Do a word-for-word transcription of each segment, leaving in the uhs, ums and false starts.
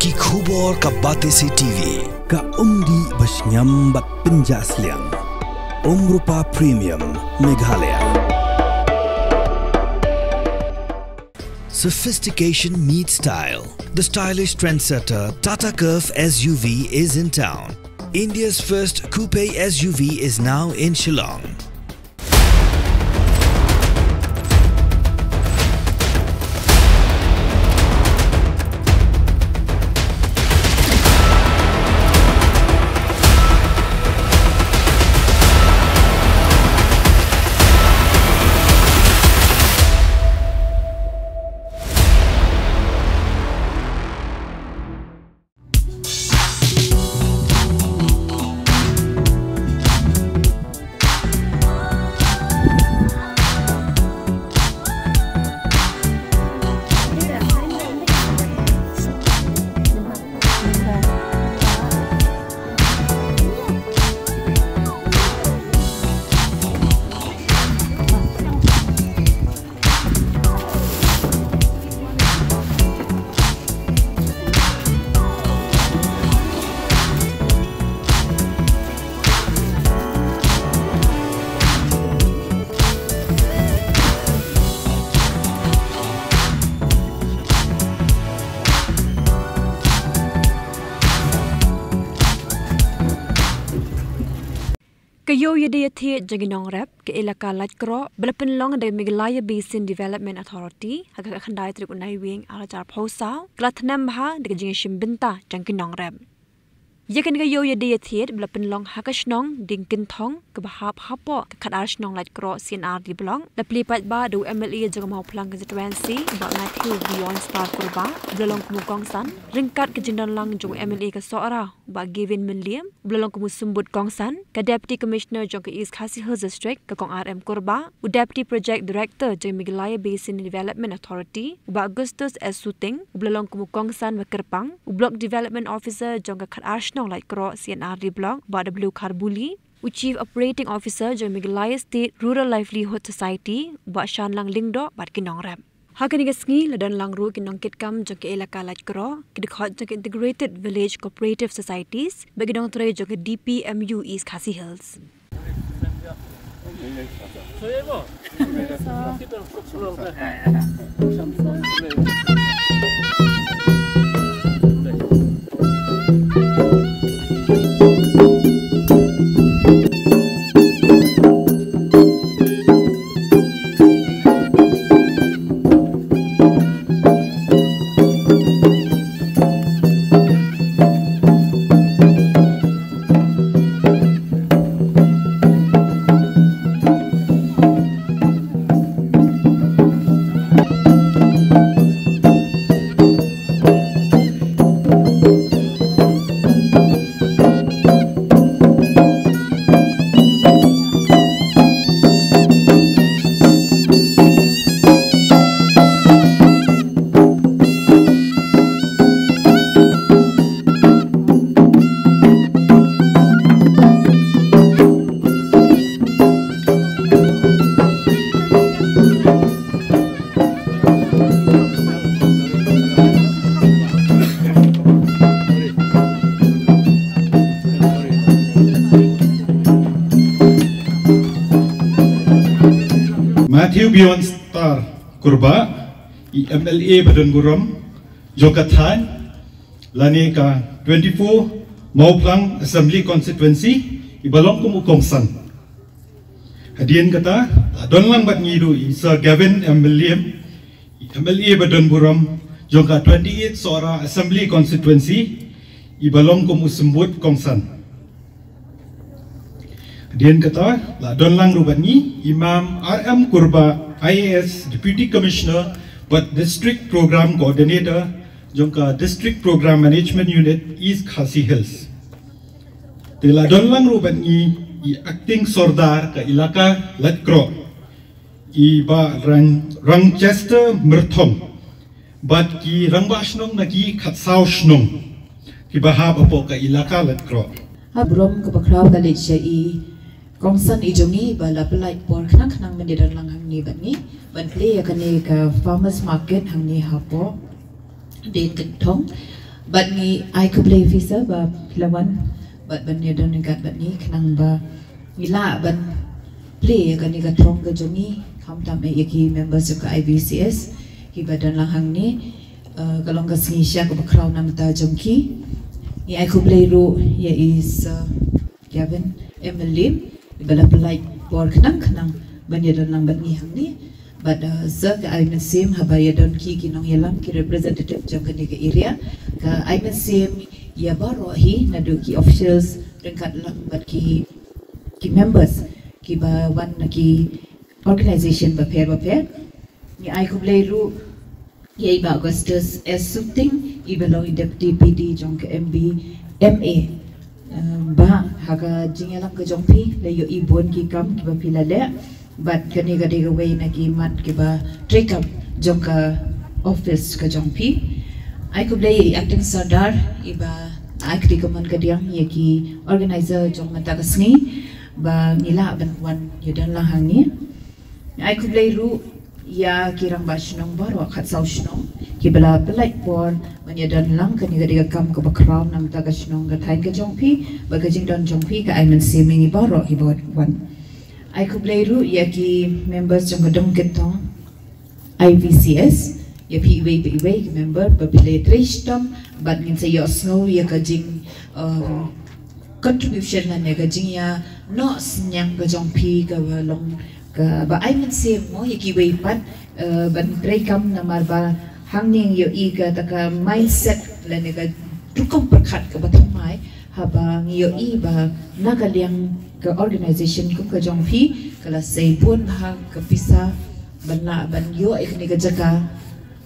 Ki khubor ka Batesi T V. Ka umdih ba shngiam bad pynjah sliang. Umrupa Premium, Meghalaya. Sophistication meets style. The stylish trendsetter Tata Curvv S U V is in town. India's first coupe S U V is now in Shillong. Ka ïew ïadei ïathied jong ki nongrep ka Elaka Laitkroh ba la pynlong da ka Meghalaya Basin Development Authority ha ka khatkhyndai tarik u Naiwieng arhajar arphew saw ka la thnem bha da ka jingïashim bynta jong ki nongrep. Ïa kane ka ïew ïadei ïathied ba la pynlong ha ka shnong Diengkynthong kaba hap hapoh ka khatar shnong Laitkroh C and R D Block, la plie paidbah da u M L A jong ka Mawphlang Constituency, Bah Matthew Beyond Star Kurbah, ba la long kum u kongsan, ryngkat ka jingdon lang jong u M L A ka Sohra, Bah Gavin Mylliem, ba la long kum u symbud kongsan, ka Deputy Commissioner jong ka East Khasi Hills District, ka Kong R M Kurbah, u Deputy Project Director jong Meghalaya Basin Development Authority, u Bah Augustus S Suting, u ba la long kum u kongsan ba kyrpang, u Block Development Officer jong ka khatar shnong Laitkroh C and R D Block, Bah W Kharbuli, u Chief Operating Officer jong Meghalaya State Rural Livelihood Society, Bah Shanlang Lyngdoh bad ki nongrep. Ha kane ka sngi la don lang ruh ki nongkitkam jong ka Elaka Laitkroh, ki dkhot jong ka Integrated Village Cooperative Societies bad ki nongtrei jong ka D P M U East Khasi Hills. Matthew Beyond Star Kurbah, i M L A ba don burom jong ka thaiñ, lane ka twenty-four Mawphlang Assembly Constituency, i ba long kum u kongsan. Hadien kata, la don lang bad ngi ruh i Sir Gavin M Mylliem, i M L A ba don burom jong ka twenty-eight Sohra Assembly Constituency, i ba long kum u symbud kongsan. Hadien kata, la don lang ruh bad ngi i Mam R M Kurbah, I A S, Deputy Commissioner bad District Program Coordinator jong ka District Program Management Unit East Khasi Hills. Te la don lang ruh bad ngi i Acting Sordar ka Elaka Laitkroh, i Bah Rang-, Rangchester Myrthong, bad ki rangbah shnong na ki khatsaw shnong ki ba hap hapoh ka Elaka Laitkroh. Ha burom kaba khraw ka leit sha i kongsan i jong ngi ba la pyllait por khnang khnang ban ïadon lang hangne bad ngi ban plie ïa kane ka farmers market hangne hapoh Diengkynthong. Bad ngi ai khublei phi sa ba phi la wan bad ban ïadon ryngkat bad ngi khnang ba ngi lah ban plie ïa kane ka thong ka jong ngi, khamtam eh ïa ki members jong ka I V C S kiba don lang hangne. Eh, ka long ka sngi sha kaba khraw na ka bynta jong ki. Ngi ai khublei ruh ïa i Sir Gavin M L A, iba la pynlait por khnang khnang ban ïadon lang bad ngi hangne. Bad, uh, sa ka ai mynsiem haba ïadon ki, ki nongïalam, ki representative jong kane ka area. Ka ai mynsiem ïa baroh hi, naduh ki officials ryngkat lang bad ki, ki members kiba wan na ki organization bapher bapher. Ngi ai khublei ruh ïa i Bah Augustus S Suting, iba long i Deputy P D jong ka M B M A. Eh, Bah, ha ka jingïalam ka jong phi la ïohi bun ki kam kiba phi la leh, bad kane ka dei kawei na ki mat kiba treikam jong ka office ka jong phi. Ai khublei ïa i Acting Sardar, iba ai kti kamon kadiang ïa ki organizer jong mynta ka sngi ba ngi lah ban wan ïadon lang hangne. Ai khublei ruh ïa ki rangbah shnong baroh khatsaw shnong kiba la pynlait por ban ïadon lang. Kane ka dei ka kam kaba khraw na ka bynta ka shnong ka thaiñ ka jong phi, bad ka jingdon jong phi ka ai mynsiem ïa ngi baroh kiba wan. Ai khublei ruh ïa ki members jong ka Dong Kynthong I V C S, ïa phi iwei pa iwei ki member ba phi la trei shitom bad ngin sa ïohsngew ïa ka jing, um, contribution lane ka jingïanoh synñiang ka jong phi kaba long kaba ai mynsiem mo ïa kiwei pat, eh, ban treikam, namar ba hangne ngi ïohi kata ka mindset lane ka rukom pyrkhat kaba thymmai haba ngi ïohi ba na ka liang ka organization kum ka jong phi ka la sei bun bha ka pisa ban lah ban ïoh ïa kane ka jaka.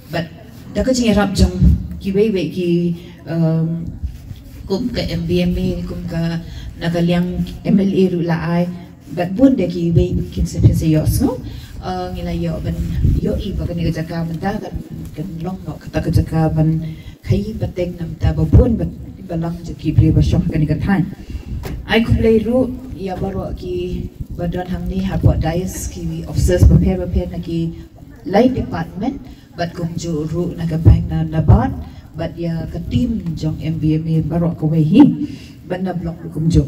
Bad da ka jingïarap jong kiwei wei ki, um, kum ka M B M A, kum ka na ka liang M L A ruh la ai, bad bun de kiwei kin sa phin sa ïohsngew. Uh, ngi la ïoh ban ïohi ba kane ka jaka mynta kan, kan long noh kata ka jaka ban khaïi pateng na ka bynta ba bun ba, ba lang jong ki briew ba shong ha kane ka thaiñ. Ai khublei ruh ïa baroh kiba don hangne hapoh dais, ki officers bapher bapher na ki lai department, bad kumjuh ruh na ka bank na NABARD, bad ïa ka team jong M B M A baroh kawei hi, bad na block ruh kumjuh.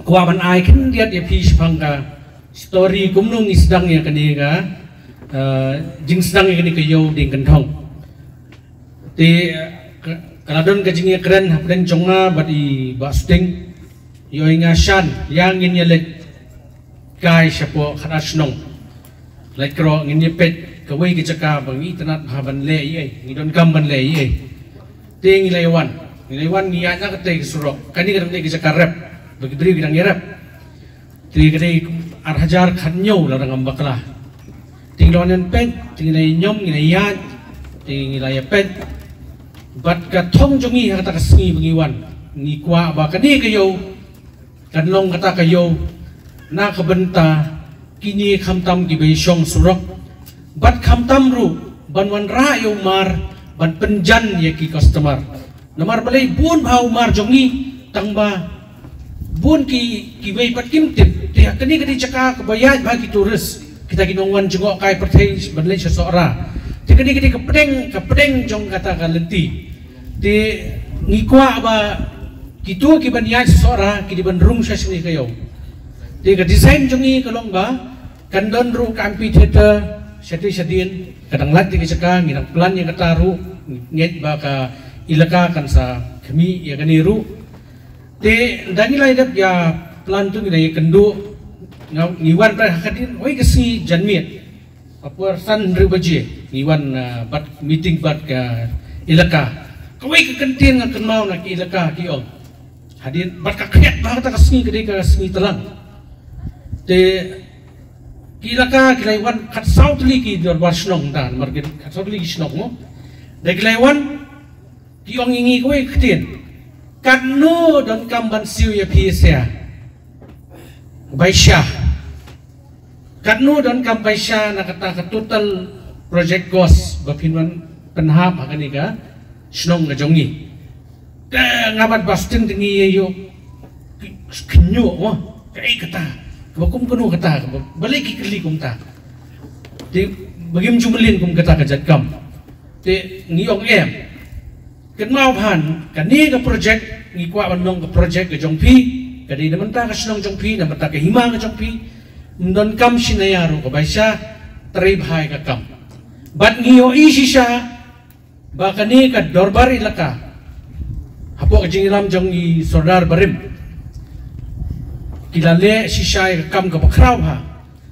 Kwah ban ai khyndiat ïa phi shaphang ka story kumno ngi sdang ïa kane ka, eh, jingsdang ïa kane ka ïew dieng kynthong. Te, eh, ka, ka la don ka jingïakren hapdeng jong nga bad i Bah Suting. Ïoh ïa nga shan, ïa ngin ïa leit kai shapoh khadar shnong. Leit kro ngin ïa peit kawei ka jaka ba ngi tnat bha ban leh ïa ei, ngi donkam ban leh ïa ei. Te ngi la ïa wan, ngi la ïa wan ngi ïaid na katei ka surok, kane ka dang dei ka jaka rep, ba ki briew ki dang ïa rep. Te ka dei ar hajar khathynñiew lada ngam bakla. Te ngi la wan ïa peit, te ngi la ïa ñiom, ngi la ïa ïaid, te ngi la ïa peit. Bad ka thong jong ngi ha kata ka sngi ba ngi wan, ngi kwah ba kane ka ïew kan long kata ka ïew na ka bynta kine khamtam kiba ïashong surok, bad khamtam ruh ban wanrah ïa u mar ban pynjan ïa ki customer. Namar balei bun bha u mar jong ngi, tang ba bun ki, kiwei pat kim tip. Te ha kane ka dei jaka kaba ïaid bha ki tourist, kita ki nongwan jngoh kai pyrthei ban leit sha Sohra. Te kane ka dei ka pdeng, ka pdeng jong kata ka lynti. Te ngi kwah ba kito ki ban ïaid sha Sohra ki dei ban rung sha shane ka ïew. Te ka design jong ngi ka long ba kan don ruh ka amphitheater shatei shadien, ka dang lait ïa ka jaka, ngi dang plan ïa kata ruh, ngeit ba ka elaka kan sa khmih ïa kane ruh. Te da ngi la ïa dep ïa plan tu ngi la ïa kynduh, nga, ngi wan pat ha ka dien, wei ka sngi janmiet. Ha por san hynriew baje ngi wan, ah, bad meeting bad ka elaka. Kawei ka kyntien nga kynmaw na ki elaka ki ong, hadien bad ka khriat ba kata ka sngi ka dei ka sngi tlang. Te Ki la ka ki la wan khatsaw tylli ki dorbar shnong ta, namar ki khatsaw tylli ki shnong mo. Da ki la wan ki ong ïa ngi kawei ka ktien. Katno donkam ban siew ïa phi sha Baisha. Katno donkam Baisha na kata ka total project cost ba phin wan pynhap ha kane ka shnong ka jong ngi. Te nga bad Basting te ngi ïa ïoh khynñiuh mo. Kaei kata? Kaba kum kano kata? Kaba balei ki kylli kumta? Te ba kim ju mlien kum kata ka jait kam. Te ngi ong em. Kynmaw phan, kane ka project ngi kwah ban long ka project ka jong phi, ka dei na mynta ka shnong jong phi, na mynta ka hima ka jong phi. Ym donkam shi naya ruh ka Baisha, trei bha ïa ka kam. Bad ngi ïohi shisha ba kane ka dorbar elaka hapoh ka jingïalam jong i Sordar barim, ki la leh shisha ïa ka kam kaba khraw bha.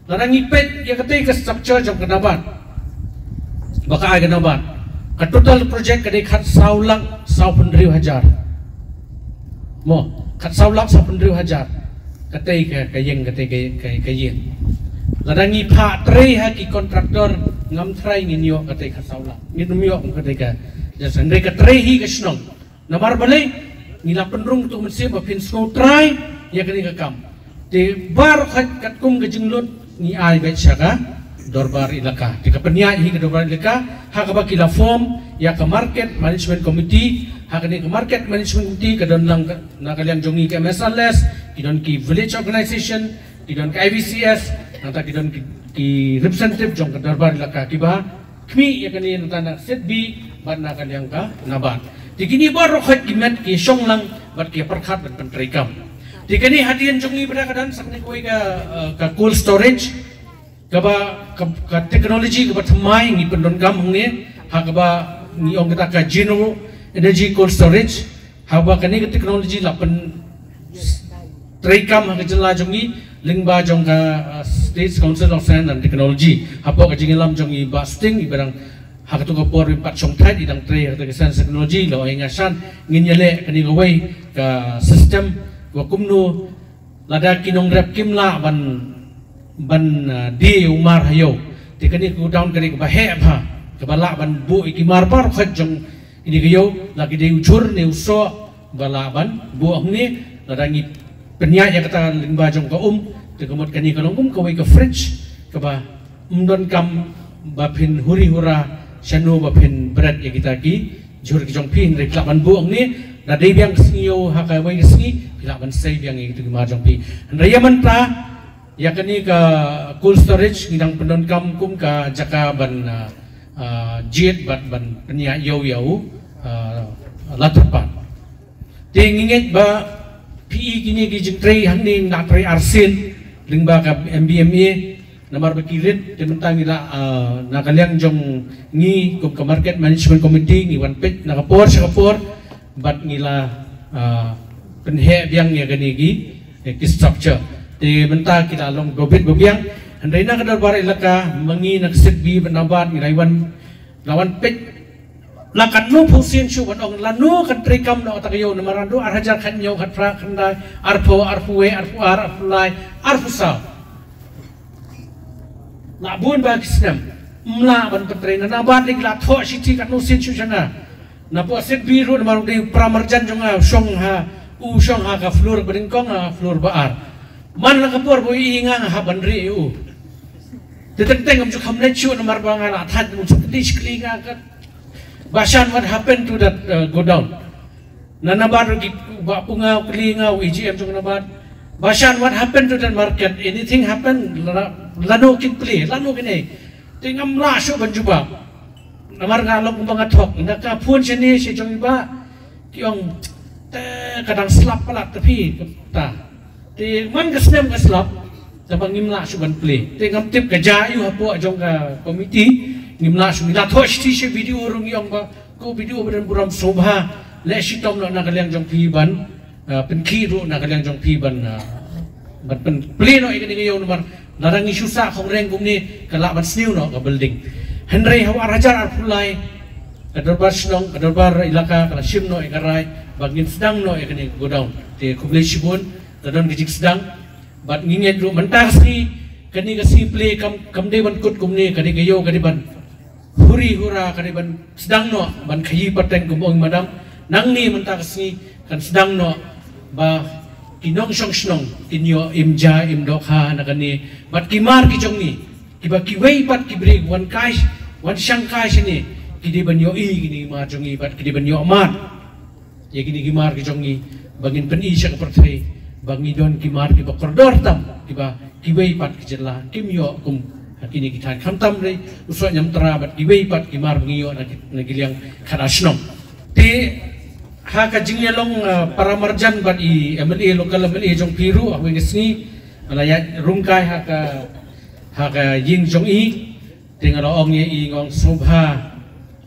Lada ngi peit ïa katei ka structure jong ka NABARD, ba ka ai ka NABARD, ka total project ka dei khatsaw lak sawphew hynriew hajar. Mo, khatsaw lak sawphew hynriew hajar. Katei ka, ka ïing, katei ka, ka, ka ïing. Lada ngi phah trei ha ki contractor, ngam tharai ngin ïoh katei khatsaw lak. Ngin ym ïoh katei ka. Just hynrei ka trei hi ka shnong. Namar balei? Ngi la pynrung tu mynsiem ba phin sngewtrai ïa kane ka kam. Te baroh khoit katkum ka jinglut ngi ai beit sha ka dorbar elaka. Te ka pynïaid hi ka dorbar elaka ha kaba ki la form ïa ka market management committee. Ha kane ka market management committee ka don lang ka, na ka liang jong ngi ka M S R L S, ki don ki village organization, ki don ka I V C S, nangta ki don ki, ki representative jong ka dorbar elaka kiba khmih ïa kane nangta na SIDBI bad na ka liang ka NABARD. Te kine baroh khoit ki met ki shong lang bad ki pyrkhat bad pyntreikam. Te kane hadien jong ngi ba da ka dang sa kane kawei ka, eh, ka cold storage kaba ka, ka technology kaba thymmai ngi pyndonkam hangne ha kaba ngi ong kata ka Geno Energy Cold Storage. Haba kane ka technology la pyntreikam ha ka jylla jong ngi lyngba jong ka, uh, States Council of Science and Technology. Hapoh ka jingïalam jong i Bah Sting, i ba dang ha katu ka por i pat shong thait, i dang trei ha katu ka science technology, la ong ïa nga shan ngin ïaleh kane kawei ka system kaba kumno lada ki nongrep kim lah ban, ban, ah, die u mar ha ïew. Te kane ka godown kane kaba heh bha, kaba lah ban buh ïa ki mar baroh khoit jong kine ki ïew, la ki dei u jhur ne u soh ba lah ban buh hangne. Lada ngi pynïaid ïa kata lyngba jong ka um, te ka mut kane ka long kum kawei ka fridge kaba ym donkam ba phin huri hura shano ba phin bret ïa kita ki jhur ki jong phi, hynrei phi lah ban buh hangne. Da dei biang ka sngi ïew ha kawei ka sngi phi lah ban sei biang ïa kita ki mar jong phi. Hynrei ïa mynta ïa kane ka cold storage ngi dang pyndonkam kum ka jaka ban, ah, ah, jied bad ban pynïaid ïew ïa u, ah, Latyrpad. Te ngi ngeit ba phi i kine ki jingtrei hangne ngi la trei arsien lyngba ka M B M A. Namar ba ki rit te mynta ngi la, ah, na ka liang jong ngi kum ka Market Management Committee ngi wan peit na ka por sha ka por bad ngi la, ah, pynheh biang ïa kane ki, eh, ki structure. Te mynta ki la long ba bit ba biang. Hynrei na ka dorbar elaka ma ngi na ka SIDBI bad NABARD ngi la wan, la wan peit la katno phew sien shuh ban ong lano kan treikam noh kata ka ïew namar haduh ar hajar khathynñiew, khatphra, khatkhyndai, arphew, arphew wei, arphew ar, arphew lai, arphew saw. La bun ba ki snem ym lah ban pyntrei. Na NABARD ki la thoh shithi katno sien shuh sha nga. Na poh SIDBI ruh namar u dei u para marjan jong nga u shong ha, u shong ha ka floor ba nyngkong, ha floor ba ar. Man la ka por ba u ïohi nga nga hap ban rieh ïa u. Te teng teng ngam ju kham leit shuh namar ba nga la thait, u ju kylli shi kylli nga ka Bashan, what happened to that, uh, godown? Na NABARD ruh ki, Bah Punga u kylli nga, u A G M jong NABARD. Bashan, what happened to that market? Anything happened? La, lano kin plie, lano kin ei? Te ngam lah shuh ban jubab. Namar nga long kumba nga thok. Nga ka phone shane sha jong i bah. Ki ong, te ka dang slap palat te phi, kata. Te man ka snem ka slap, te ba ngim lah shuh ban plie. Te ngam tip ka jia aiu hapoh jong ka committee, ngim lah shuh. Ngi la thoh shithi sha BDO ruh ngi ong ba, ko BDO ba don burom sngewbha leh shitom noh na ka liang jong phi ban, ah, pynkhih ruh na ka liang jong phi ban, ah, ban pynplie noh ïa kane ka ïew namar lada ngi shu sah khongreng kumne ka lah ban sniew noh ka building. Hynrei ha u ar hajar arphew lai ka dorbar shnong, ka dorbar elaka ka la shim noh ïa ka rai ba ngin sdang noh ïa kane ka godown. Te khublei shibun, la don ka jingsdang. Bad ngi ngeit ruh mynta ka sngi Kane ka sngi plie kam, kam dei ban kut kumne, ka dei ka ïew, ka dei ban huri hura, ka dei ban sdang noh ban khaïi pateng kum ong i madam. Nangne mynta ka sngi kan sdang noh ba ki nongshong shnong kin ïoh im ja im dohkha na kane, bad ki mar ki jong ngi kiba kiwei pat ki briew wan kai, wan shang kai shane, ki dei ban ïohi kine ki mar jong ngi bad ki dei ban ïoh mad ïa kine ki mar ki jong ngi, ba ngin pyni sha ka pyrthei ba ngi don ki mar kiba kordor tam, kiba kiwei pat ki jylla kim ïoh kum ha kine ki thaiñ, khamtam re u Sohñiamtra bad kiwei pat ki mar ba ngi ïoh na ki, na ki liang khadar shnong. Te ha ka jingïalong, ah, para marjan bad i M L A, local M L A jong phi ruh, ha kawei ka sngi nga la ïaid rung kai ha ka, ha ka ïing jong i. Te nga la ong ïa i, nga ong sngewbha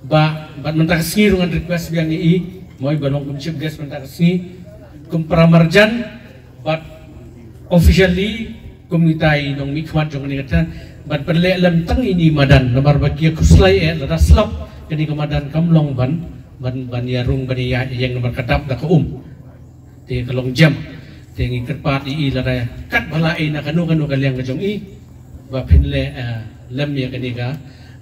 ba, bad mynta ka sngi ruh ngan request biang ïa i, mo, i ba long kum chief guest mynta ka sngi kum para marjan, bad officially kum kita i nongmihkhmat jong kane ka thaiñ, bad pynleh lem tang ine i madan, namar ba ki ïa khuslai eh lada slap kane ka madan kam long ban, ban, ban ïa rung ban ïa ïeng namar ka dap da ka um. Te ka long jem. Te ngi kyrpad ïa i lada kat ba la ai na kano kano ka liang ka jong i, ba phin leh, eh, lem ïa kane ka,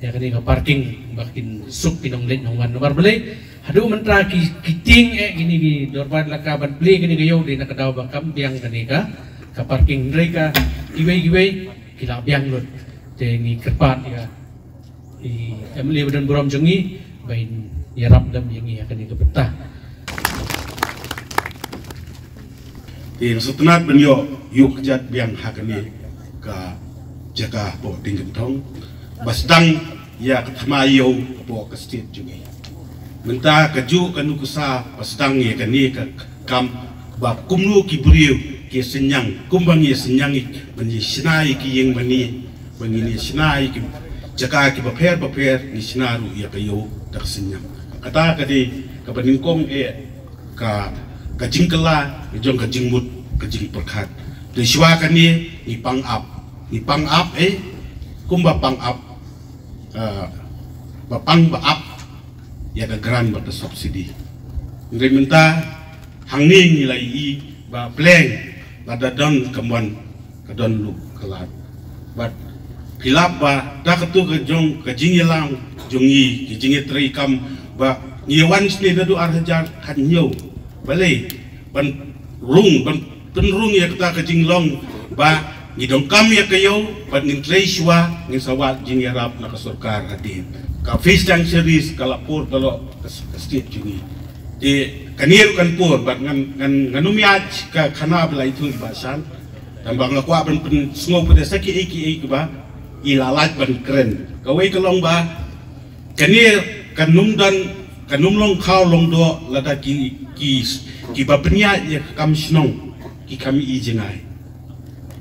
ïa kane ka parking ba kin suk ki nongleit nongwan. Namar balei, haduh mynta ki, ki tieng eh kine ki dorbar laka ban plie kane ka ïew, dei na ka daw ba kam biang kane ka, ka parking, hynrei ka kiwei kiwei ki la biang lut. Te ngi kyrpad ïa i M L A ba don burom jong ngi ba in ïarap lem ïa ngi ha kane ka bynta. Te nga sngewtynnat ban ïoh, ïoh kjat biang ha kane ka jaka hapoh Diengkynthong ba sdang ïa ka thma ïew hapoh ka state jong ngi. Mynta kajuh ka nuksa ba sdang ïa kane ka kam ba kumno ki briew ki synñiang, kumba ngi synñiang ïa, ban ïa shna ïa ki ïing mane, ba ngin ïa shna ïa ki jaka kiba pher bapher, ngi shna ruh ïa ka ïew da ka synñiang. Kata ka dei kaba nyngkong eh ka, ka jingkylla, ka jong ka jingmut, ka jingpyrkhat. Te shuwa kane ngi pang ap, ngi pang ap eh, kumba pang ap, eh, ba pang ba ap ïa ka grant bad ka subsidy. Hynrei mynta hangne ngi la ïohi ba pleng lada don ka mon ka don ruh ka lad. Bad phi lap ba da katu ka jong ka jingïalang jong ngi, ka jingïatreikam ba ngi wan shane naduh ar hajar khathynñiew. Balei? Ban rung, ban pynrung ïa kata ka jinglong ba ngi donkam ïa ka ïew, bad ngin trei shuwa, ngin sa wad jingïarap na ka sorkar hadien. Ka Fish Sanctuaries ka la pur baroh ka, ka state jong ngi. Te kane ruh kan pur, bad ngan, ngan, ngan ym ïaid ka khana ba la ïathuh i Bah Shan. Tang ba nga kwah ban pynsngew pat sa kiei kiei kiba i la lait ban kren. Kawei ka long ba kane kan ym don, kan ym long khaw long doh lada ki, ki, kiba pynïaid ïa ka kam shnong ki kham ïohi jngai.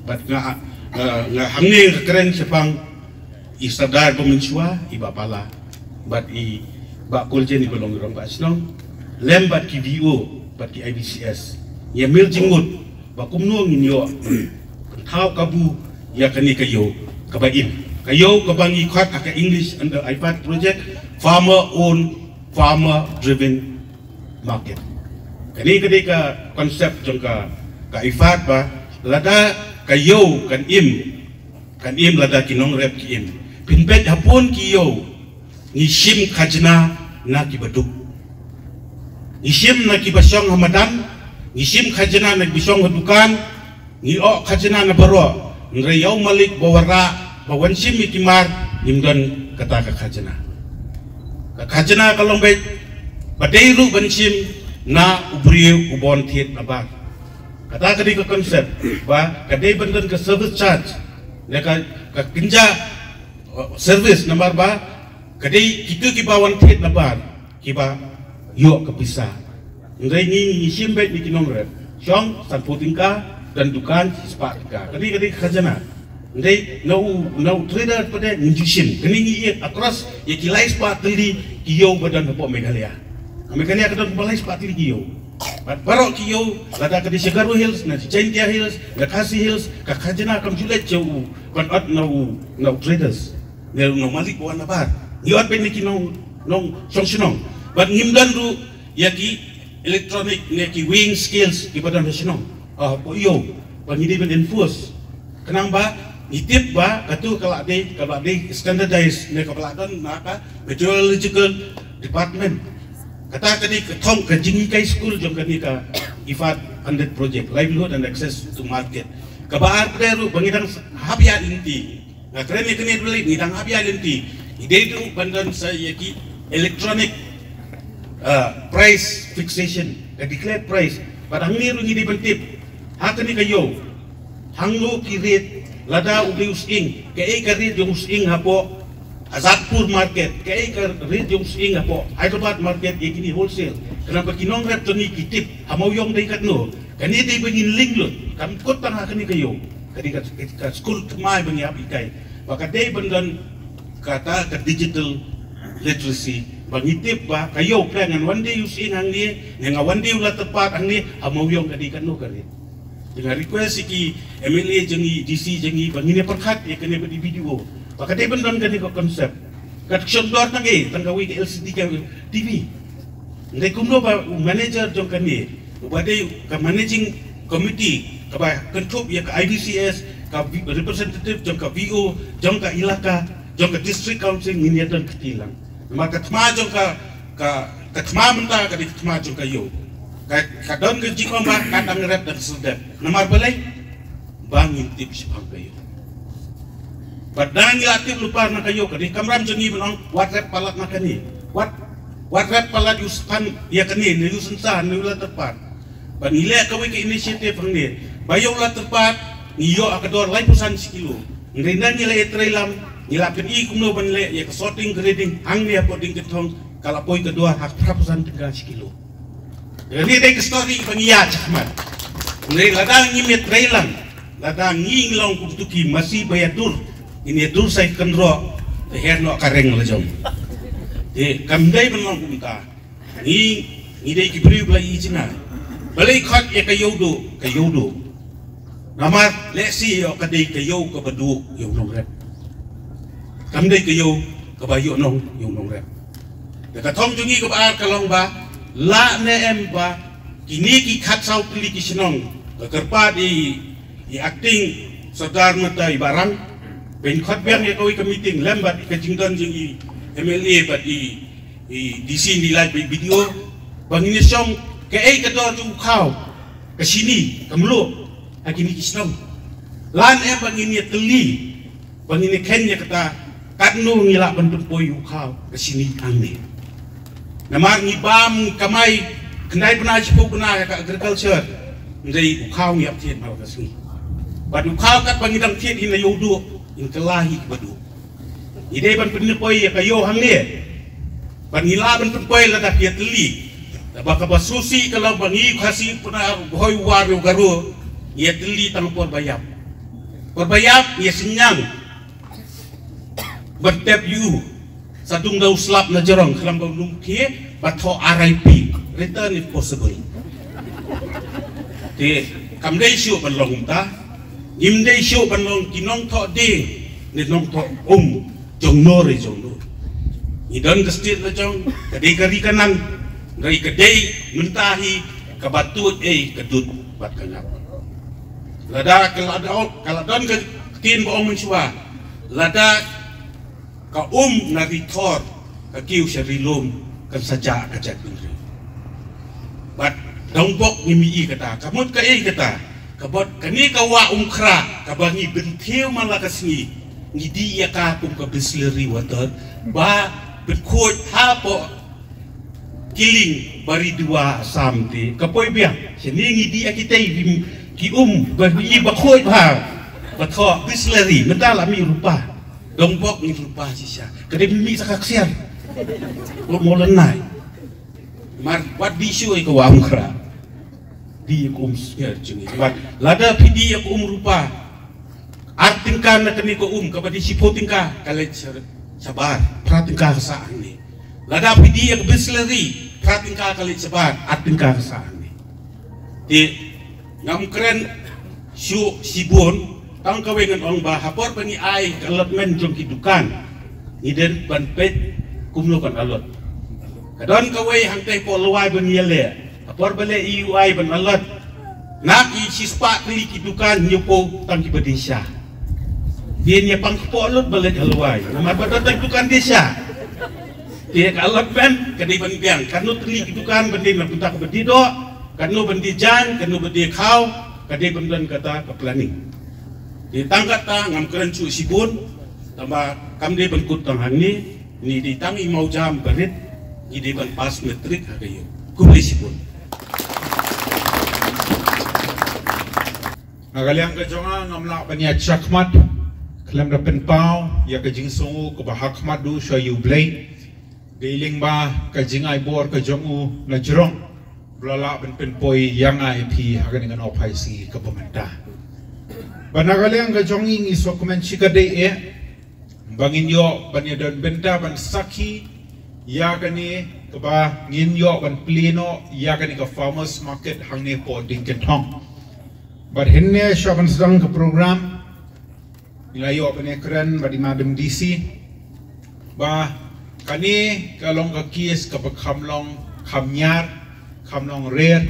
Bad nga, nga, nga hangne nga kren shaphang i Sardar ba mynshuwa, i Bah Pala, bad i Bah Kuljen, i ba long i rangbah shnong, lem bad ki V O bad ki I B C S. Ïa mih jingmut ba kumno ngin ïoh thaw kabu ïa kane ka ïew kaba im, ka ïew kaba ngi khot ha ka English under IFAD project, farmer owned, farmer driven market. Kane ka dei ka concept jong ka, ka IFAD ba lada ka ïew kan im, kan im lada ki nongrep ki im. Phin peit ha bun ki ïew ngi shim khajna na kiba duk. Ngi shim na kiba shong ha madan, ngi shim khajna na kiba shong ha dukan, ngi ïoh khajna na baroh. Hynrei ïa u malik ba wanrah, ba wan shim ïa ki mar, ngim don kata ka khajna. Ka khajna ka long beit ba dei ruh ban shim na u briew uba wan thied nabar. Kata ka dei ka concept ba ka dei ban don ka service charge, ne ka, ka kynja, uh, service, namar ba ka dei kito kiba wan thied nabar kiba ïoh ka pisa. Hynrei ngi, ngi shim beit na ki nongrep. Shong sanphew tyngka, don dukan shispah tyngka. Ka dei, ka dei ka khajna. Hynrei na u, na u trader pat ngim ju shim. Kane ngi ïa across ïa ki lai spah tylli ki ïew ba don hapoh Meghalaya. Ha Meghalaya ka don ba lai spah tylli ki ïew. Bad baroh ki ïew, lada ka dei sha Garo Hills, na Jaintia Hills, na Khasi Hills, ka khajna kam ju leit sha u, ban ot na u, na u traders. Ne u nongmalik ba wan nabar. Ngi ot beit na ki nong, nongshong shnong. Bad ngim don ruh ïa ki electronic ne ki weighing scales kiba don ha shnong, ah, hapoh ïew, ba ngi dei ban enforce. Khnang ba Ngi tip ba katu ka la dei, ka la dei standardized ne ka la don na ka meteorological department. Kata ka dei ka thong ka jinghikai skul jong kane ka IFAD funded project, livelihood and access to market. Kaba ar pat ruh ba ngi dang hap ïaid lynti. Nga kren ïa kane balei, ngi dang hap ïaid lynti. Ngi dei ruh ban don sa ïa ki electronic, uh, price fixation, ka declared price. Bad hangne ruh ngi dei ban tip ha kane ka ïew, hangno ki rate, lada u dei u sying, kaei ka rate jong u sying hapoh Azadpur market, kaei ka rate jong u sying hapoh Hyderabad market, ïa kine wholesale. Khnang ba ki nongrep jong ngi ki tip ha Mawïong dei katno. Kane dei ba ngin link lut, kam kut tang ha kane ka ïew. Ka dei ka, ka skul thymmai ba ngi hap hikai. Ba ka dei ban don kata ka digital literacy, ba ngi tip ba ka ïew pyrshah ngan wan dei u sying hangne, ne nga wan dei u la tyrpad hangne, ha Mawïong ka dei katno ka rate. Te nga request ïa ki MLA jong ngi, DC jong ngi, ba ngin ïa pyrkhat ïa kane bad i BDO. Ba ka dei ban don kane ka concept. Kat ka shong dor tang eh, tang kawei ka LCD ka TV. Hynrei kumno ba u manager jong kane, uba dei ka managing committee, kaba kynthup ïa ka IBCS, ka vi-, representative jong ka VO, jong ka ilaka, jong ka district council, ngin ïa don kti lang. Namar ka thma jong ka, ka, ka thma mynta ka dei ka thma jong ka ïew. Ka, ka don ka jingong ba ka dang rep dang sdep. Namar balei? Ba ngin tip shaphang ka ïew. Bad da ngi la tip lypa na ka ïew, ka dei kamram jong ngi ban ong, wat rep palat na kane. Wat, wat rep palat ïa u span ïa kane, ne ïa u synshar, ne ïa u la tyrpad. Bad ngi leh kawei ka initiative hangne. Ba ïa u la tyrpad, ngi ïoh ha ka dor laiphew san shi kilo. Hynrei ngi la ïatreilang, ngi la pyni kumno ban leh ïa ka sorting grading hangne hapoh Diengkyrthong, ka la poi ka dor ha ka phraphew san tyngka shi kilo. Kane dei ka story ba ngi ïa shakmat. Hynrei lada ngim ïatreilang, lada ngi long kum tu ki masi ba ïatur, ngin ïatur sa ïa ka kynroh, te her noh ka reng la jong. Te kam dei ban long kumta. Ngi, ngi dei ki briew ba la ïohi jingngeit. Balei khot ïa ka ïew duh, ka ïew duh. Namar lehse ïoh ka dei ka ïew kaba duh ïa u nongrep. Kam dei ka ïew kaba ïoh nong ïa u nongrep. Te ka thong jong ngi kaba ar ka long ba, lah ne em ba kine ki khatsaw tylli ki shnong, ka kyrpad i, i acting Sordar mynta i Bah Rang, ban khot biang ïa kawei ka meeting lem bad ka jingdon jong i MLA bad i i DC, ngi lait bad i BDO, ba ngin ïa shong kaei ka dor jong u khaw, ka shini, ka mluh ha kine ki shnong. Lah ne em ba ngin ïa tylli, ba ngin ïa kheiñ ïa kata, katno ngi lah ban pynpoi u khaw, ka shini hangne. Namar ngi bam, ngi kamai khyndai bnai, shiphew bnai ha ka agriculture, hynrei u khaw ngi hap thied man la ka sngi. Bad u khaw katba ngi dang thied hi na ïew duh, ngin kylla hi kiba duh. Ngi dei ban pynpoi ïa ka ïew hangne. Bad ngi lah ban pynpoi lada ki ïatylli. Te ba kaba sngewsih ka long ba ngi Khasi Pnar, Bhoi, War, u Garo, ngi ïatylli tang por ba ïap. Por ba ïap ngi ïa synñiang ban tep ïa u. Sa dung da u slap na jrong, khnang ba un ym khie, ba thoh R I P, return if possible. Te kam dei shuh ban long kumta. Ngim dei shuh ban long ki nongthoh dieng ne nongthoh um jong no re jong no. Ngi don ka state la jong, ka dei ka ri ka nam, hynrei ka dei mynta hi kaba tuid ei ka dud bad ka ngap. Lada ka la don, ka la don ka ktien ba ong mynshuwa, lada ka um na ri thor, ka kiew sha ri lum, kan sa jah ka jaitbynriew. Bad dongbok ngim ïohi kata, ka mut kaei kata, ka bad kane ka Wah Umkhrah, kaba ngi pynthiew man la ka sngi, ngi dih ïa ka kum ka Bisleri water, ba pynkhuid hapoh Killing, Baridua, Assam te, ka poi biang. Shane ngi dih ïa kitei, ki um, ba ngi ba khuid bha, ba thoh Bisleri, mynta la mih rupa. Dongbok ngi rupa shisha. Ka dei mih sa ka ksiar. Lut mo lynai. Mar wat dih shuh ïa ka Wah Umkhrah. Dih ïa ka um shisha jong ngi. Mar lada phi dih ïa ka um rupa, ar tyngka na kane ka um, kaba dei shiphew tyngka ka leit sha, shabar, phra tyngka ka sah hangne. Lada phi dih ïa ka Bisleri, phra tyngka ka leit shabar, ar tyngka ka sah hangne. Te ngam kren shuh shibun, tang kawei ngan ong ba ha por ba ngi ai ka allotment jong ki dukan, ngi dei ban peit kumno ban allot. Ka don kawei hangtei hapoh Lawai ba ngi ïaleh, ha por ba leh E U I ban allot, na ki shispah tylli ki dukan, hynñiewphew tang kiba dei sha. Ïa ïa pang kpoh lut ba leit halwai. Namar ba don tang dukan dei sha. Ïa ka allotment ka dei ban biang. Katno tylli ki dukan ban dei na bynta ka ba dei doh. Katno ban dei jan, katno ban dei khaw. Ka dei ban don kata ka planning. Ïa tang kata ngam kren shuh shibun. Tangba kam dei ban kut tang hangne. Ni dei tang i mawjam barit. Ni dei ban pass matric ha ka ïew. Khublei shibun. Na ka liang ka jong nga ngam lah ban ïa shakhmat khlem da pynpaw ïa ka jingsngew kaba hakhmat duh sha ïa U Blei. Dei lyngba ka jingai bor ka jong u na jrong ba la lah ban pynpoi ïa nga ïa phi ha kane ka nongphai sngi kaba mynta. Ba na ka liang ka jong ngi ngi sngewkmen shikatdei eh ba ngin ïoh ban ïa don bynta ban sakhi ïa kane kaba ngin ïoh ban plie noh ïa kane ka farmers market hangne hapoh Diengkynthong. Bad hynne shuwa ban sdang ka program ngi la ïoh ban ïa kren bad i Madam D C ba kane ka long ka case kaba kham long kham ñiar, kham long rare.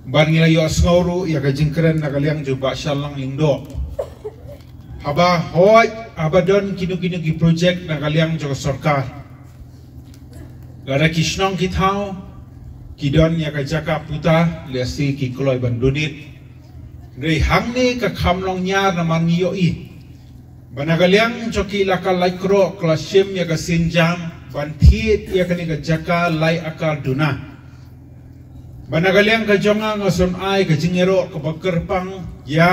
Bad ngi la ïoh sngew ruh ïa ka jingkren na ka liang jong Bah Shallang Lyngdoh. Haba hooid haba don kino kino ki project na ka liang jong ka sorkar, lada ki shnong ki thaw ki don ïa ka jaka puta, lehse ki kloi ban donate. Hynrei hangne ka kham long ñiar namar ngi ïohi ba na ka liang jong ki elaka Laitkroh ka la shim ïa ka sienjam ban thied ïa kane ka jaka lai akar duna. Ba na ka liang ka jong nga nga sngewai ka jingïaroh kaba kyrpang ïa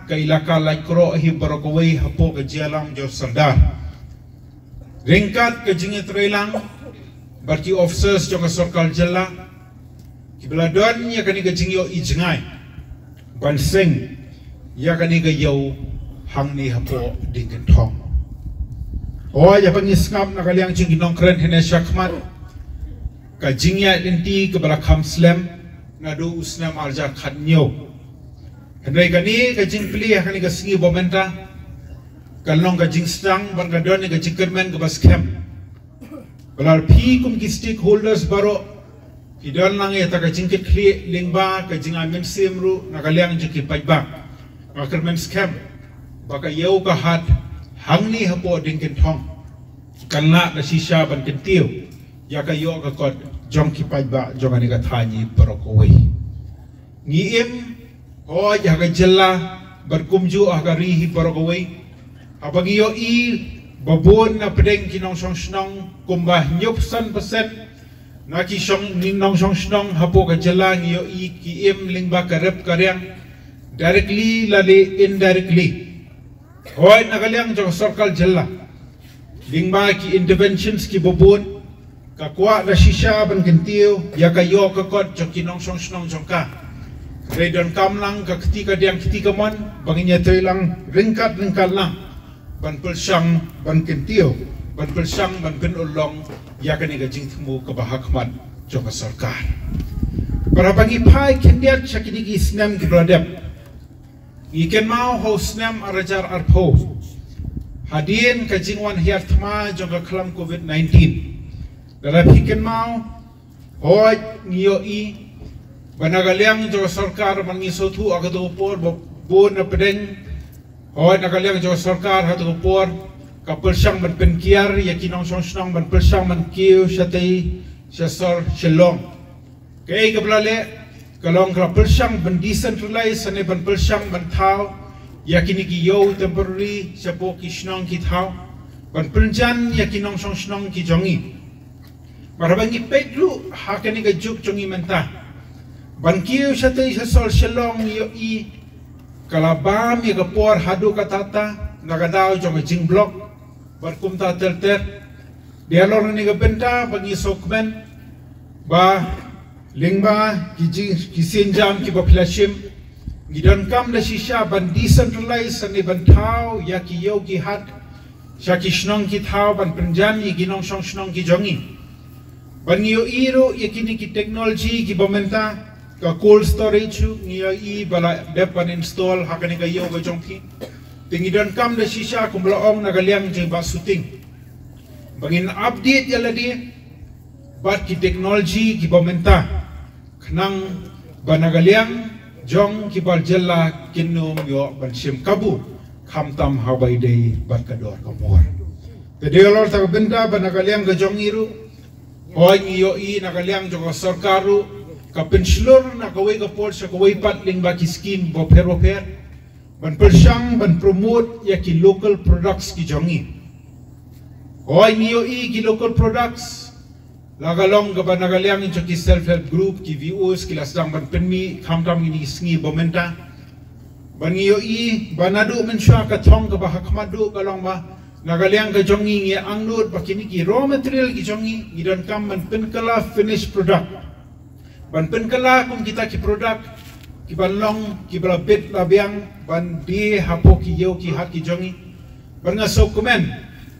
ka elaka Laitkroh hi baroh kawei hapoh ka jingïalam jong u Sordar. Ryngkat ka jingïatreilang bad ki officers jong ka sorkar jylla kiba la don ïa kane ka jingïohi jngai ban seng ïa kane ka ïew hangne hapoh Diengkynthong. Hooid, haba ngi sngap na ka liang jong ki nongkren hynne shakhmat, ka jingïaid lynti kaba la kham slem naduh u snem arhajar khathynñiew. Hynrei kane ka jingplie ha kane ka sngi ba mynta ka long ka jingsdang bad ka don ka jingkyrmen kaba skhem. Ba lada phi kum ki stakeholders baroh phi don lang ïa kata ka jingkitkhlieh lyngba ka jingai mynsiem ruh na ka liang jong ki paidbah, nga kyrmen skhem ba ka ïew ka hat hangne hapoh Diengkynthong kan lah da shisha ban kyntiew ïa ka ïoh ka kot jong ki paidbah jong kane ka thaiñ baroh kawei. Ngi im hooid ha ka jylla bad kumjuh ha ka ri hi baroh kawei. Haba ngi ïohi ba bun na pdeng ki nongshong shnong kumba hynñiewphew san percent na ki shong, ni nongshong shnong hapoh ka jylla ngi ïohi ki im lyngba ka rep ka riang, directly lane indirectly. Hooid, na ka liang jong ka sorkar jylla lyngba ki interventions kiba bun ka kwah da shisha ban kyntiew ïa ka ïoh ka kot jong ki nongshong shnong jong ka. Hynrei donkam lang ka kti kadiang kti kamon ba ngin ïatreilang ryngkat ryngkat lang ban pyrshang ban kyntiew, ban pyrshang ban pynurlong ïa kane ka jingthmu kaba hakhmat jong ka sorkar. Bad haba ngi phai khyndiat sha kine ki snem kiba la dep, ngi kynmaw ha u snem arhajar arphew, hadien ka jingwan hiar thma jong ka khlam covid nineteen. Lada phi kynmaw, hooid, ngi ïohi ba na ka liang jong ka sorkar, man ngi sngewthuh ha kato ka por ba bun na pdeng, hooid, na ka liang jong ka sorkar ha kato ka por ka pyrshang ban pynkiar ïa ki nongshong shnong ban pyrshang ban kiew shatei sha sor Shillong. Kaei kaba la leh ka long ka la pyrshang ban decentralize ne ban pyrshang ban thaw ïa kine ki ïew temporary shapoh ki shnong ki thaw ban pynjan ïa ki nongshong shnong ki jong ngi. Bad haba ngi peit ruh ha kane ka juk jong ngi mynta ban kiew shatei sha sor Shillong, ngi ïohi ka la bam ïa ka por haduh katta katta na ka daw jong ka jingblock bad kumta ter ter. Dei halor kane ka bynta ba ngi sngewkmen ba lyngba ki jing, ki sienjam kiba phi la shim, ngi donkam da shisha ban decentralize ne ban thaw ïa ki ïew ki hat sha ki shnong ki thaw ban pynjan ïa ki nongshong shnong ki jong ngi. Ban ngi ïohi ruh ïa kine ki technology kiba mynta, ka cold storage ruh ngi ïohi ba la dep ban install ha kane ka ïew ka jong phi. Te ngi donkam da shisha kumba la ong na ka liang jong i Bah Suting ba ngin update ïa lade bad ki technology kiba mynta, khnang ba na ka liang jong ki bar jylla kin ym ïoh ban shim kabu khamtam ha kaba ïadei bad ka dor ka mor. Te dei halor kata ka bynta ba na ka liang ka jong ngi ruh, hooid, ngi ïohi na ka liang jong ka sorkar ruh ka pynshlur na kawei ka por sha kawei pat lyngba ki skim bapher bapher ban pyrshang ban promote ïa ki local products ki jong ngi. Hooid, ngi ïohi ki local products, la ka long kaba na ka liang jong ki self help group, ki V Os ki la sdang ban pynmih khamtam ha kine ki sngi ba mynta. Ban ngi ïohi ba naduh mynshuwa ka thong kaba ha khmat duh ka long ba na ka liang ka jong ngi ngi angnud ba kine ki raw material ki jong ngi ngi donkam ban pynkylla finished product, ban pynkylla kum kita ki product ki ban long kiba la bit la biang ban die hapoh ki ïew ki hat ki jong ngi. Bad nga sngewkmen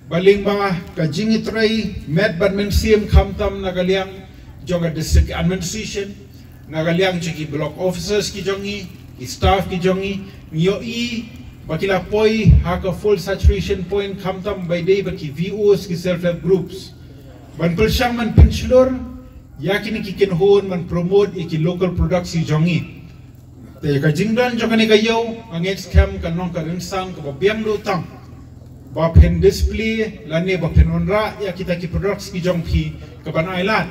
ba lyngba ka jingtrei met bad mynsiem khamtam na ka liang jong ka district administration, na ka liang jong ki block officers ki jong ngi, ki staff ki jong ngi, ngi ïohi ba ki la poi ha ka full saturation point khamtam ba ïadei bad ki V Os, ki self help groups, ban pyrshang ban pynshlur ïa kine ki kynhun ban promote ïa ki local products ki jong ngi. Te ka jingdon jong kane ka ïew, nga ngeit skhem kan long ka rynsan kaba biang duh tam ba phin display lane ba phin wanrah ïa kita ki products ki jong phi, kaban ailad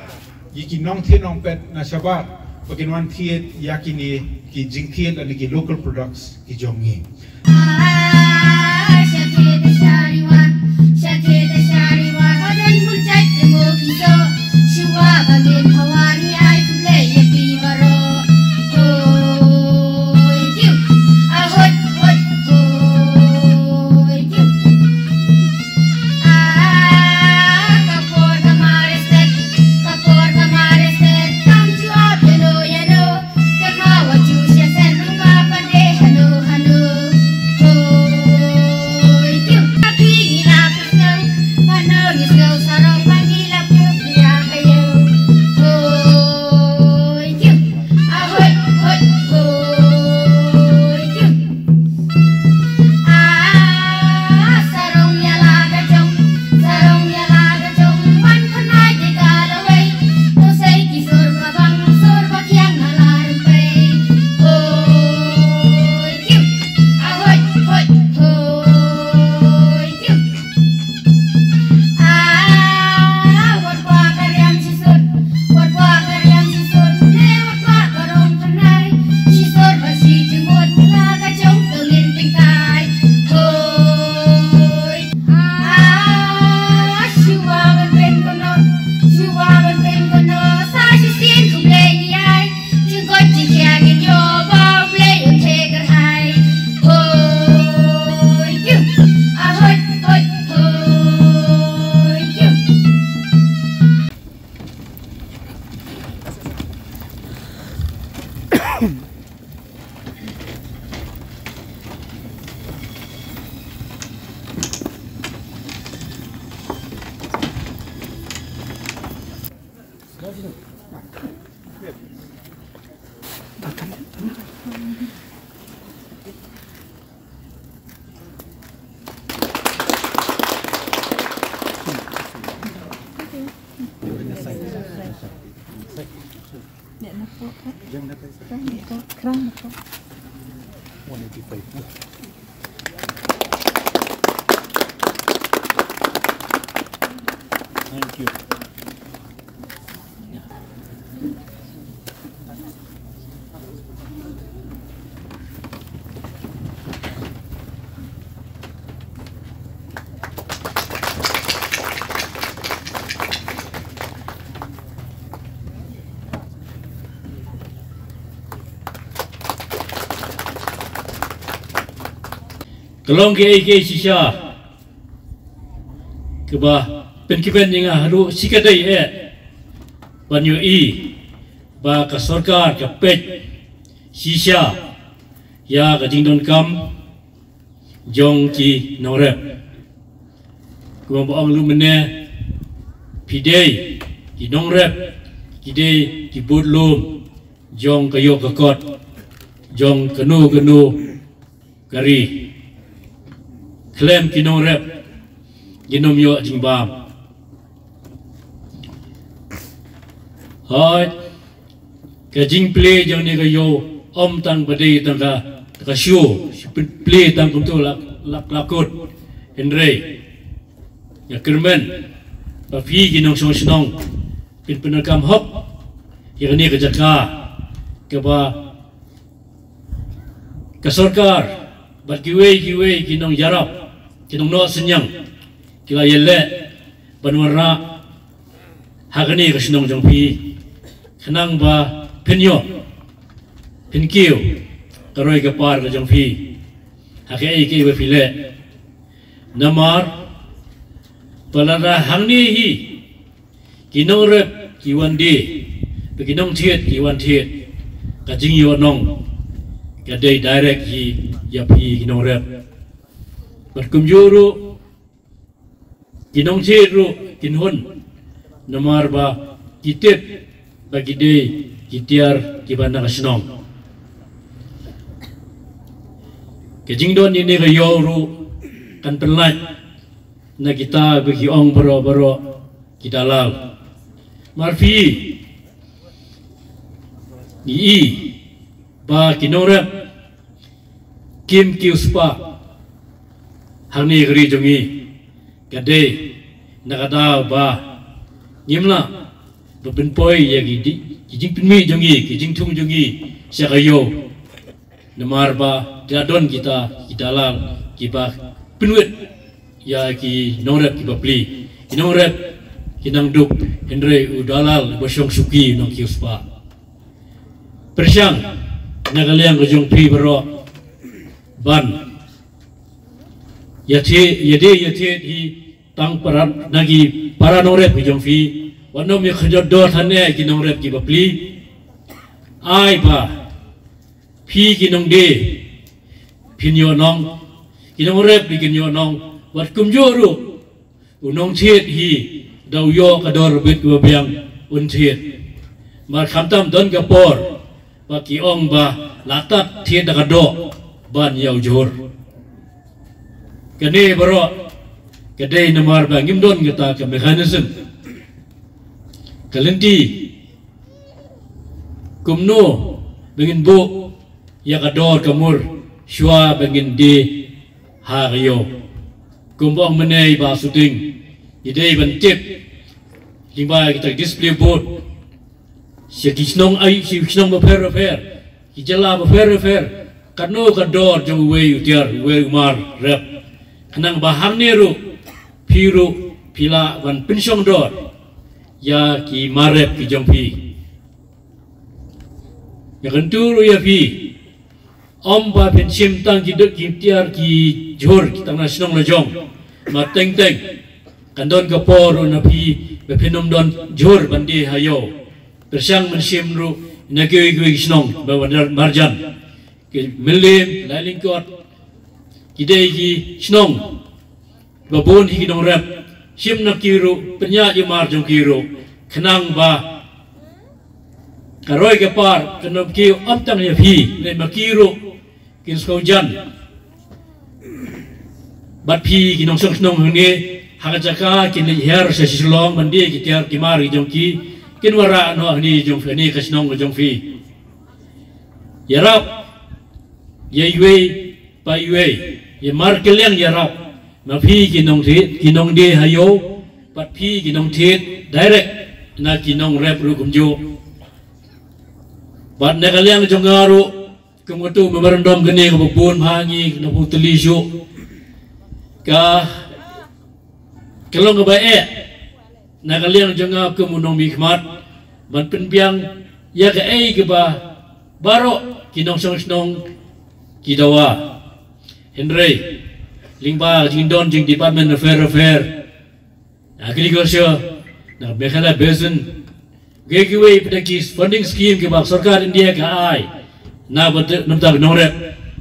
ïa ki nongthied nongpet na shabar ba kin wan thied ïa kine ki jingthied lane ki local products ki jong ngi. Thank you. Ka long kaei kaei shisha kaba pynkmen ïa nga haduh shi katdei eh ban ïohi ba ka sorkar ka peit shisha ïa ka jingdonkam jong ki nongrep. Kumba ong lum mynne, phi dei ki nongrep, ki dei ki budlum jong ka ïew ka kot jong kano kano ka ri. Khlem ki nongrep ngin ym ïoh jingbam. Hooid, ka jingplie jong kane ka ïew ym tang ba dei tang ka, ka show, plie tang kumto la, la kut. Hynrei nga kyrmen ba phi ki nongshong shnong phin pyndonkam hok ïa kane ka jaka kaba ka sorkar bad kiwei kiwei ki nongïarap, ki nongnoh synñiang ki la ïaleh ban wanrah ha kane ka shnong jong phi, khnang ba phin ïoh, phin kiew ka roi ka par ka jong phi ha kaei kaei ba phi leh. Namar ba lada hangne hi ki nongrep ki wan die, ba ki nongthied ki wan thied, ka jingïohnong ka dei direct hi ïa phi ki nongrep. Bad kumjuh ruh ki nongthied ruh kin hun, namar ba ki tip ba ki dei ki tiar kiba na ka shnong. Ka jingdon ïa kane ka ïew ruh kan pynlait na kita ba ki ong baroh baroh ki dalal. Mar phi ngi i ba ki nongrep kim kiew spah hangne ha ka ri jong ngi, ka dei na ka daw ba ngim lah ban pynpoi ïa ki di-, ki jingpynmih jong ngi, ki jingthung jong ngi sha ka ïew. Namar ba ki la don kita ki dalal kiba pynwit ïa ki nongrep kiba pli. Ki nongrep ki nang duk, hynrei u dalal uba shong shuki u nang kiew spah. Pyrshang na ka liang ka jong phi baroh ban ïathied, ïadie ïathied hi tang para, na ki para nongrep ki jong phi. Wat nym ïa kynjot dor than eh ki nongrep kiba pli. Ai ba phi ki nongdie phin ïohnong, ki nongrep phi kin ïohnong. Wat kumjuh ruh u nongthied hi da u ïoh ka dor bit kaba biang un thied. Mar khamtam don ka por ba ki ong ba la tad thied da ka doh ban ïa u jhur. Kane baroh ka dei namar ba ngim don kata ka mechanism. Ka lynti kumno ba ngin buh ïa ka dor ka mur shuwa ba ngin die ha ka ïew. Kumba ong mynne i Bah Suting, i dei ban tip lyngba kita ki display board sha ki shnong, ai, sha ki shnong bapher bapher, ki jylla bapher bapher, katno ka dor jong uwei u tiar, uwei u mar rep. Khnang ba hangne ruh phi ruh phi lah ban pynshong dor ïa ki mar rep ki jong phi. Ïa kyntu ruh ïa phi, ym ba phin shim tang ki duk ki tiar ki jhur ki tang na shnong la jong. Mar teng teng kan don ka por ruh na phi ba phin ym don jhur ban die ha ïew. Pyrshang ban shim ruh na kiwei kiwei ki shnong ba wan marjan, ki Mylliem, Lailyngkot, ki dei ki shnong ba bun hi ki nongrep. Shim na ki ruh, pynïaid ïa mar jong ki ruh, khnang ba ka roi ka par kan ym kiew ym tang ïa phi, ne ma ki ruh kin sngewjan. Bad phi ki nongshong shnong hangne ha ka jaka kin leit hiar sha Shillong ban die ki tiar ki mar ki jong ki, kin wanrah noh hangne jong phi, hangne ka shnong ka jong phi. Ïarap ïa iwei pa iwei, ïa markylliang ïarap. Ma phi ki nongthied, ki nongdie ha ïew, bad phi ki nongthied direct na ki nongrep ruh kumjuh. Bad na ka liang jong nga ruh, kum katu memorandum kane kaba bun bha ngi na phu tylli shuh, ka ka long kaba eh na ka liang jong nga kum u nongmihkhmat ban pynbiang ïa kaei kaba baroh ki nongshong shnong ki dawa. Hynrei lyngba jingdon jong department bapher bapher, agriculture, na Meghalaya Basin, kiwei kiwei pat ki funding scheme kiba sorkar India ka ai na bynta, na bynta ki nongrep,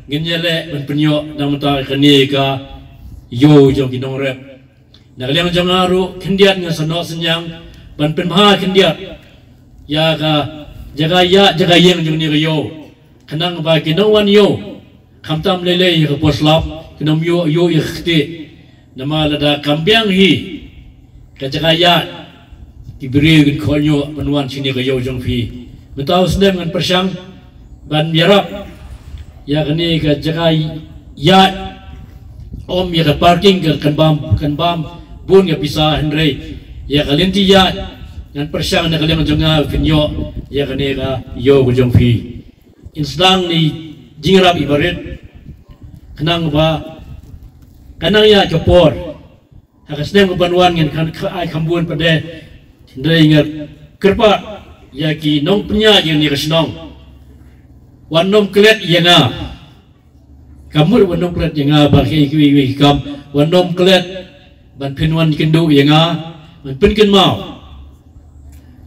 ngin ïaleh ban pynïoh na bynta kane ka ïew jong ki nongrep. Na ka liang jong nga ruh khyndiat nga sa noh synñiang ban pynbha khyndiat ïa ka jaka ïaid jaka ïeng jong kane ka ïew, khnang ba ki nongwan ïew khamtam lei lei ïa ka por slap, kin ym ïoh ïoh ïa ka ktieh. Namar lada kam biang hi ka jaka ïaid, ki briew kin khot ïoh ban wan shane ka ïew jong phi. Mynta u snem ngan pyrshang ban ïarap ïa kane ka jaka ïaid Ym ïa ka parking kan bam, kan bam bun ka pisa, hynrei ïa ka lynti ïaid ngan pyrshang na ka liang jong nga phin ïoh ïa kane ka ïew ka jong phi. Yn sdang ni jingïarap iba rit, khnang ba kan nang ïaid ka por ha ka snem ka ban wan ngin kan ai kham bun pat de. Hynrei nga kyrpad ïa ki nongpynïaid ïa kane ka shnong, wat nym klet ïa nga. Ka mut wat nym klet ïa nga ba ki, ki, ki, ki kam, wat nym klet ban pynwan kynduh ïa nga, ban pynkynmaw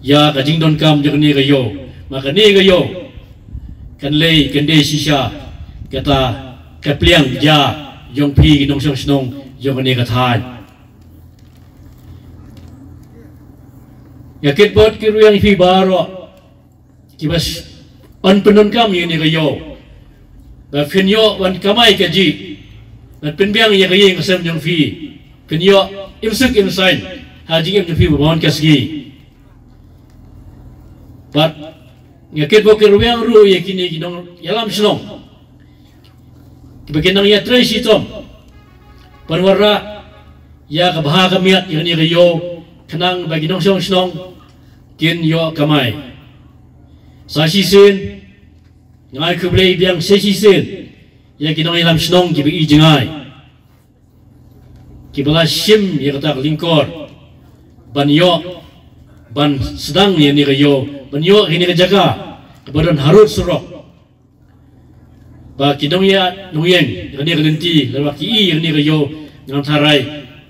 ïa ka jingdonkam jong kane ka ïew. Ma kane ka ïew kan leh kan dei shisha kata ka pliang ja jong phi ki nongshong shnong jong kane ka thaiñ. Nga kyrpad kyrwiang ïa phi baroh kiba s-, yn pyndonkam ïa kane ka ïew, ba phin ïoh ban kamai kajih, ban pynbiang ïa ka ïing ka sem jong phi, phin ïoh im suk im saiñ ha jingim jong phi ba bun ka sngi. Bad nga kyrpad kyrwiang ruh ïa kine ki nongïalam shnong kiba kin nang ïatrei shitom ban wanrah ïa ka bha ka miat ïa kane ka ïew, khnang ba ki nongshong shnong kin ïoh kamai. Sa shisien nga ai khublei biang sa shisien ïa ki nongïalam shnong kiba i jngai, kiba la shim ïa kata ka lyngkor ban ïoh, ban sdang ïa kane ka ïew, ban ïoh ïa kane ka jaka kaba don harud surok. Ba ki nongïaid nongïeng ïa kane ka lynti, lada ki i ïa kane ka ïew, ngan tharai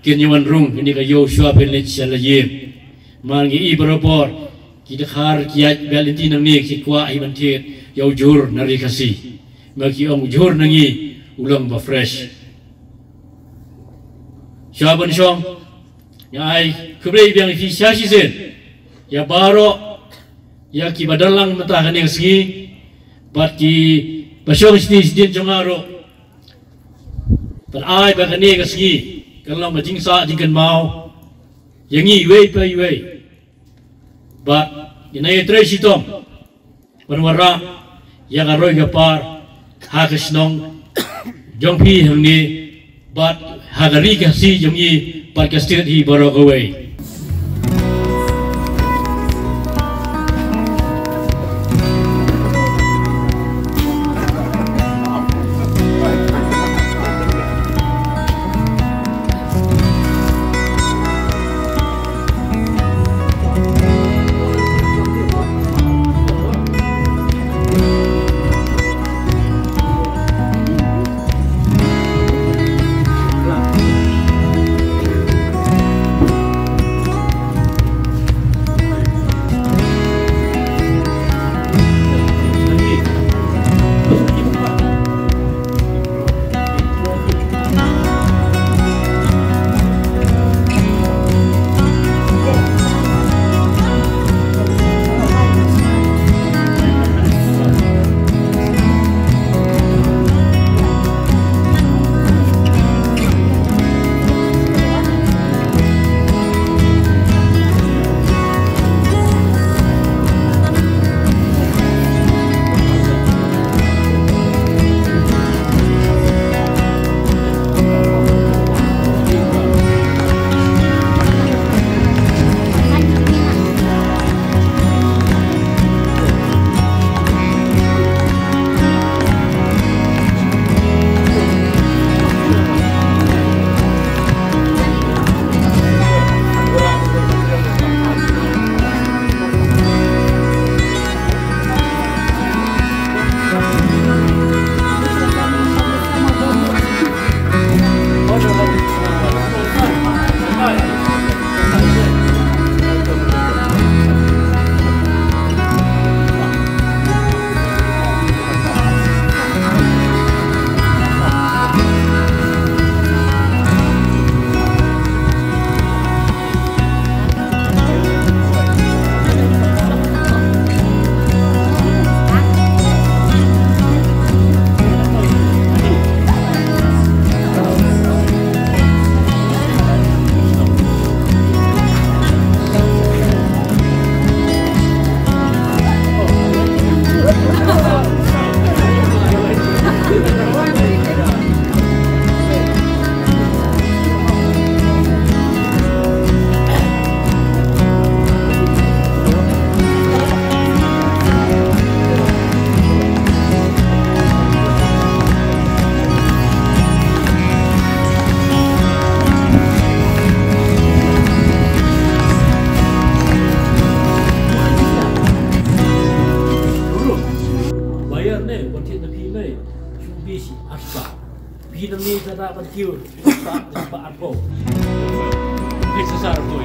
kin ïa wan rung ïa kane ka ïew shuwa ban leit sha la ïing. Ma ngi i barabor ki dkhar ki ïaid bad lynti nangne ki kwah hi ban thied ïa u jhur na ri Khasi. Ma ki ong u jhur na ngi u long ba fresh. Shuwa ban shong, nga ai khublei biang ïa phi sa shisien, ïa baroh, ïa kiba don lang mynta kane ka sngi, bad kiba shong shati shadien jong nga ruh. Bad ai ba kane ka sngi kan long ba jingsah jingkynmaw ïa ngi iwei pa iwei. Bad ngin ïatrei shitom ban wanrah ïa ka roi ka par ha ka shnong jong phi hangne, bad ha ka ri Khasi jong ngi, bad ka state hi baroh kawei. Ban kiew. Ba, ba arphew. Shisha arphew.